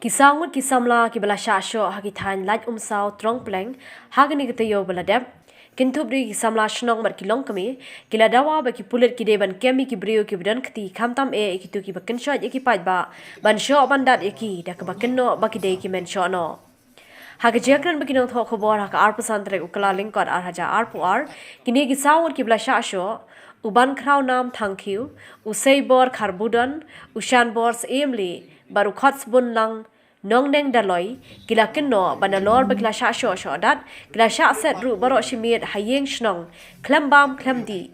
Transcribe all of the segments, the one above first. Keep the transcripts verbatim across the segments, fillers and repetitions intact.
Ki saw ngut ki samla kiba la shah shoh ha ki thaiñ Laitumsaw, Trongpleng ha kane ka taïew ba la dep, kynthup de ki samla shnong bad ki longkmie, ki la dawa ba ki pulit ki dei ban kem ïa ki briew kiba don kti, khamtam eh ïa kito kiba kynshoit ïa ki paidbah ban shoh ban dat ïa ki da kaba kynnoh ba ki dei ki men shoh noh. Ha ka jingkren bad ki nongthoh khubor ha ka arphew san tarik u Kyllalyngkot ar hajar arphew ar, kine ki saw ngut kiba la shah shoh, u Bankhrawnam Thangkhiew, u Seibor Kharbudon, u Shanbor Syiemlieh bad u Khotsbunlang Nongneng Dolloi, ki la kynnoh ba nalor ba ki la shah shoh shoh dat, ki la shah set ruh baroh shi miet ha ïing shnong, khlem bam khlem dih,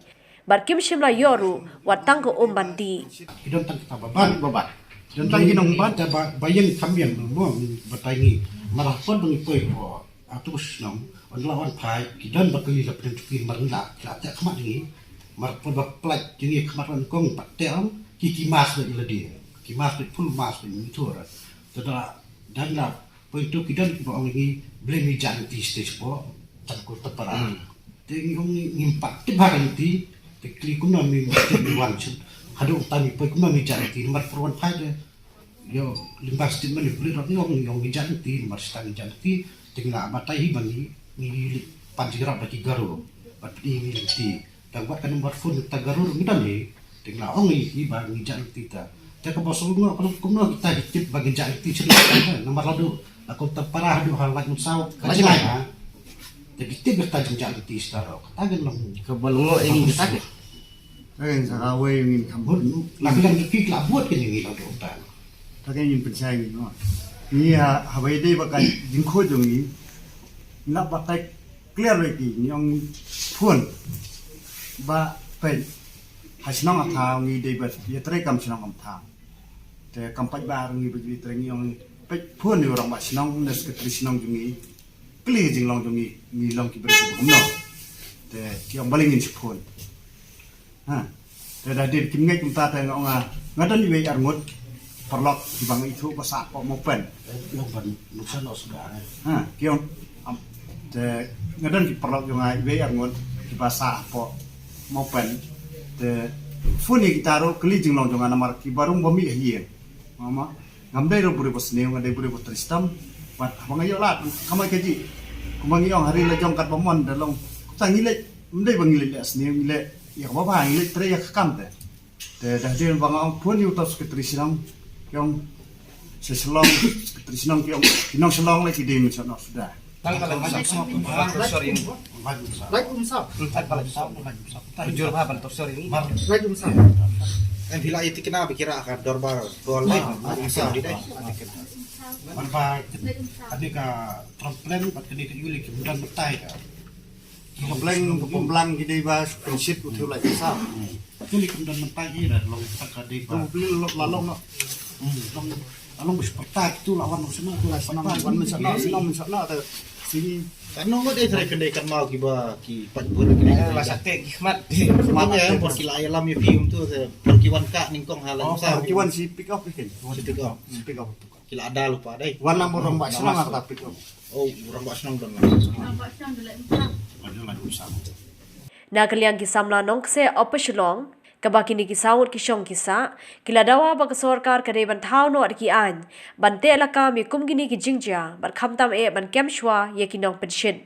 bad kim shym la ïoh ruh wat tang ka um ban dih. Ki don tang kita ba ban ba ban. Ki don tang ki nong ban ta ba ba ïeng kham ïeng mo, batai ngi. Mar ha pon ba ngi poi ko atu shnong, wan la wan phai, ki don ba kali la pyntuki mar ngi la, la te khmat ngi. Mar pon ba plat ngi khmat wan kong pat te ong, ki ki mas ba ila di. Ki mas ba full mas ba ngi thur. Te da dan la poi tu ki don ba ong ngi blame ngi jan ti stage po, tan ko tapara. Te ngi ong ngi ngim pat te ba ngi ti, te kli kumno mi mi wan chu. Hadu ta mi poi kumno mi jan ti, mar pon wan phai de. Yo, lyngba statement ni pulit rot ngi ong ngi ong ngi jan ti, mar sta ngi jan ti, te ngi la batai hi ba ngi, ngi li pan jingrap ba ki Garo, ba pdi ngi ti. Tang wat ka number phone ta Garo ngi don hi, te ngi la ong ngi hi ba ngi jan ti ta. Te ka bosong ngo ka kumno kita ki tip ba ngi jan ti sila ta, number ladu, la ko ta para hadu ha Laitumsaw, ka jingai ha. Te ki tip ba ta jing jan ti sta ro, ka ta ngi long. Ka ba lungo ing kita ke. Ka ngi sa ka wei ngin kham bud nu. La ka ngi ki la bud ke ngi la do ta. Ka ngi ngin pynshai ngi no. Ngi ha, ha wei dei ba ka jingkhuid jong ngi. Ngi la batai clear wei ki, ngi ong phone. Ba peit. Ha shnong ha thaw ngi dei ba ïatrei kam shnong kam thaw. Te kam paidbah ngi ba ïatrei ngi ong peit phone ïa u rangbah shnong ne secretary shnong jong ngi. Kylli jinglong jong ngi, ngi long ki briew kiba kumno. Te ki ong balei ngin shu phone. Ha. Te da dei kim ngeit kumta te nga ong nga, nga don iwei arngut paralok kiba nga ithuh ba sah hapoh Mawpen. Long ban nuksan noh suda. Ha, ki ong, am, te nga don ki paralok jong nga iwei arngut kiba sah hapoh Mawpen. Te phone ïa kita ruh kylli jinglong jong nga namar kiba rung ba mih ha ïing. Mama, ngam dei ruh briew ba sniew, nga dei briew ba trei shitom. Bad haba nga ïoh lad, kamai kajih. Kumba ngi ong ha ri la jong katba mon da long. Kumta ngi leit, ym dei ba ngi leit leh sniew, ngi leh ïa kaba bha, ngi leit trei ïa ka kam te. Te da dei ba nga ong phone ïa uta u secretary shnong, ki ong sha Shillong, secretary shnong ki ong, ki nong Shillong leh ki dei mynshuwa noh suda. Pal, pal, pal, pal, pal, sorry. Laitumsaw. Pal, pal, pal, pal. Jur pha, pal, sorry. Laitumsaw. Em phi la ïa tikna ba ki rah ka dorbar, dor lai. Laitumsaw di dai. Mar ba kane ka Trongpleng bad kane ka Iwli kim don batai ka. Trongpleng, Trongpleng ki dei ba pynshit u thiu Laitumsaw. Kane kim don mynta hi da long ta ka dei ba. Long pli la long no. Hmm, long, long ba sperta kitu la wan long sena tu la sena wan men sena sena men sena ta sini. Kan nong ngot eh trai kendai kan mau kiba ki pat bur ki la sakte ki khmat. Khmat ya por ki la ïalam ïa phi um tu te por ki wan ka nyngkong ha la. Oh, sa por ki wan si pick up ikin. Si pick up. Si pick up. Ki la ada lupa dai. Wan lang borong ba sena ta pick up. Oh, borong ba sena don. Borong ba sena don. Na ka liang ki samla nongkseh Upper Shillong, kaba kine ki saw ngut ki shong ki sah, ki la dawa ba ka sorkar ka dei ban thaw noh da ki aiñ ban teh lakam ïa kum kine ki jingjia bad khamtam eh ban kem shuwa ïa ki nongpynshit.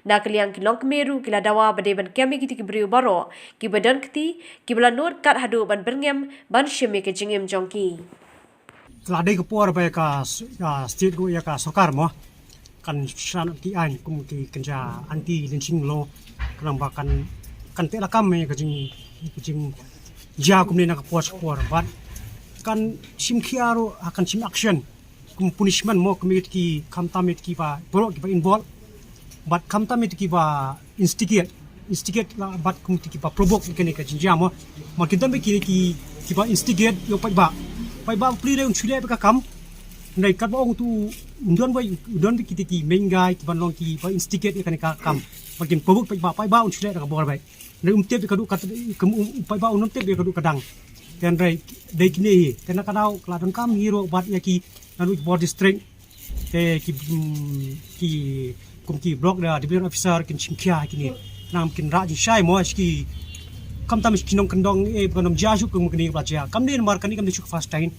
Na ka liang ki longkmie ruh ki la dawa ba dei ban kem ïa kito ki briew baroh kiba don kti, kiba la nud kat haduh ban byrngem ban shim ïa ka jingim jong ki. Ka la dei ka por ba ïa ka s-, ïa state ruh ïa ka sorkar mo kan shna ki aiñ kum ki kynja anti lynching law, khnang ba kan, kan teh lakam ïa ka jing, ka jingjia kumne na ka por sha ka por bad kan shim khia ruh, ha kan shim action kum punishment mo kum ïa ki khamtam ïa kiba baroh kiba involve. Bad khamtam ïa kiba instigate, instigate la bad kum ïa kiba provoke kane ka jingjia mo. Mar ki don ba ki, ki, kiba instigate ïa u paidbah. Paidbah pli dei un shu leh ba ka kam. Ndai katba ong tu un don ba, un don ba ki, ki main guy kiban long kiba instigate ïa kane ka kam. Mar kin provoke paidbah, paidbah un shu leh da ka bor ba. Ndai um tip ïa ka duh ka, ka, um, paidbah un tip ïa ka duh ka dang. Te ndai dei kine hi. Te na ka daw ka la donkam hi ruh bad ïa ki na duh ki bor district. Te ki, mm, ki, kum ki block da division officer kin shim khia kine. Nang kin rah jingshai mo shi ki, khamtam shi ki nongkyndong eh ba nang jia shu kum kine ba jia. Kam dei mar kane kam dei shu first time.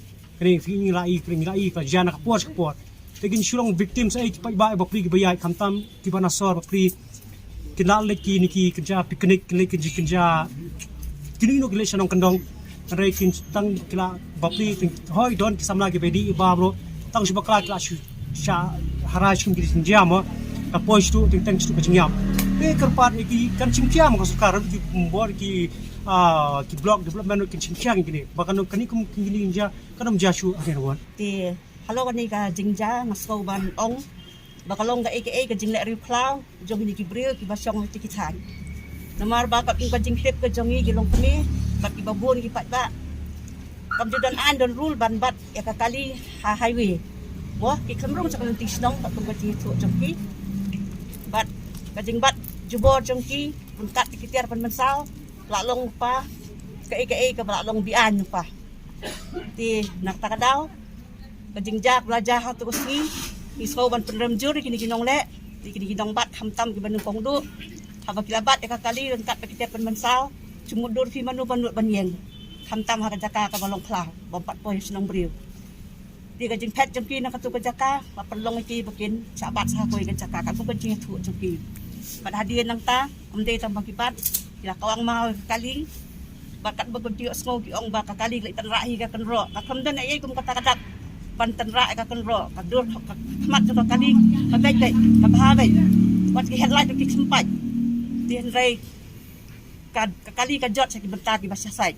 Kane phi ngi la i, phi ngi la i, ka jia na ka por sha ka por. Te kin shu long victims ei ki paidbah bapli kiba ïaid, khamtam kiba na sor bapli. Kin la leit kine ki kynja picnic, kin leit kynja, kynja kino kino ki leit sha nongkyndong. Hynrei kin tang ki la bapli, tang hoi don ki samla kiba dih ba bro. Tang shu bakla ki la shu sha hara shu ki jingïam mo. Ka poi shu tang tang shu ka jingïam. Te kyrpad ïa ki kan jingïam ka sorkar ki bor ki, ah, ki block development kin jingïam kine. Ba kan kane kum kine jingïam kan ym jia shuh again wan. Te halor kane ka jingjia nga sngew ban ong ba ka long kaei kaei ka jingleh riewkhlaw jong kine ki briew kiba shong ha kine ki thaiñ. Namar ba ka, ka jingtip ka jong ngi ki longkmie bad kiba bun ki paidbah, kam ju don aiñ don rule ban bat ïa ka kali ha highway. Mo, ki khlem rung sha ka lynti shnong katkum ka jingïathuh jong ki. Bad ka jingbat jubor jong ki ryngkat ki tiar pynmynsaw, la long pa kaei kaei kaba la long beaiñ pa. Te na kata ka daw, ka jingjia ka la jia ha tu ka sngi, ngi sngew ban pynrem jur ïa kine ki nongleh, ïa kine ki nongbat, khamtam kiba nyngkong duh. Haba ki la bat ïa ka kali ryngkat bad ki tiar pynmynsaw, jingmut dur phi mano ban nud ban ïeng, khamtam ha ka jaka kaba long khlaw, bym pat poi shnong briew. Te ka jingphet jong ki na katu ka jaka, ba pynlong ïa ki ba kin shah bat sha kawei ka jaka, katkum ka jingïathuh jong ki. Bad hadien nangta, ym dei tang ba ki bat, ki la kawang maw ïa ka kali. Bad katba ki ïohsngew ki ong ba ka kali ka leit tynrah hi ka kynroh. Ka khlem don ei ei kum kata ka dak ban tynrah ïa ka kynroh. Ka dur ka khmat jong ka kali ka beit beit, ka bha beit. Wat ki headlight ki khlem pait. Te hynrei ka, ka kali ka jot sha ki bynta kiba sha sait.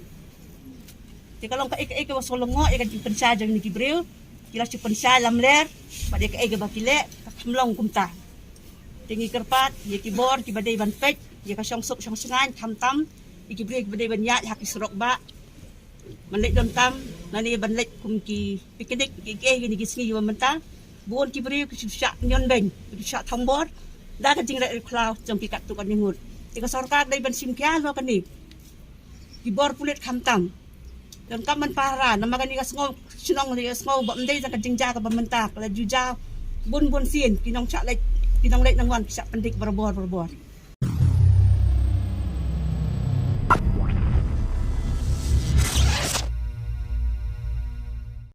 Te ka long kaei kaei kaba sngewlyngngoh ïa ka jingpynshai jong kine ki briew. Ki la shu pynshai lamler bad ïa kaei kaba ki leh ka khlem long kumta. Te ngi kyrpad ïa ki bor kiba dei ban peit ïa ka shongsuk shongshngaiñ, khamtam ïa ki briew kiba dei ban ïaid ha ki surok bah, ban leit donkam lane ban leit kum ki picnic, ki, ki, kine ki sngi kiba mynta. Bun ki briew ki shu shah ñion beiñ, ki shu shah thombor da ka jingleh riewkhlaw jong ki katto katne ngut. Te ka sorkar dei ban shim khia halor kane. Ki bor pulit khamtam donkam ban pahara, namar kane ka sngew shnong, ka sngew ba ym dei tang ka jingjia kaba mynta, ka la ju jia bun bun sien, ki nongshah leit, ki nongleit nongwan ki shah pyndik barabor barabor.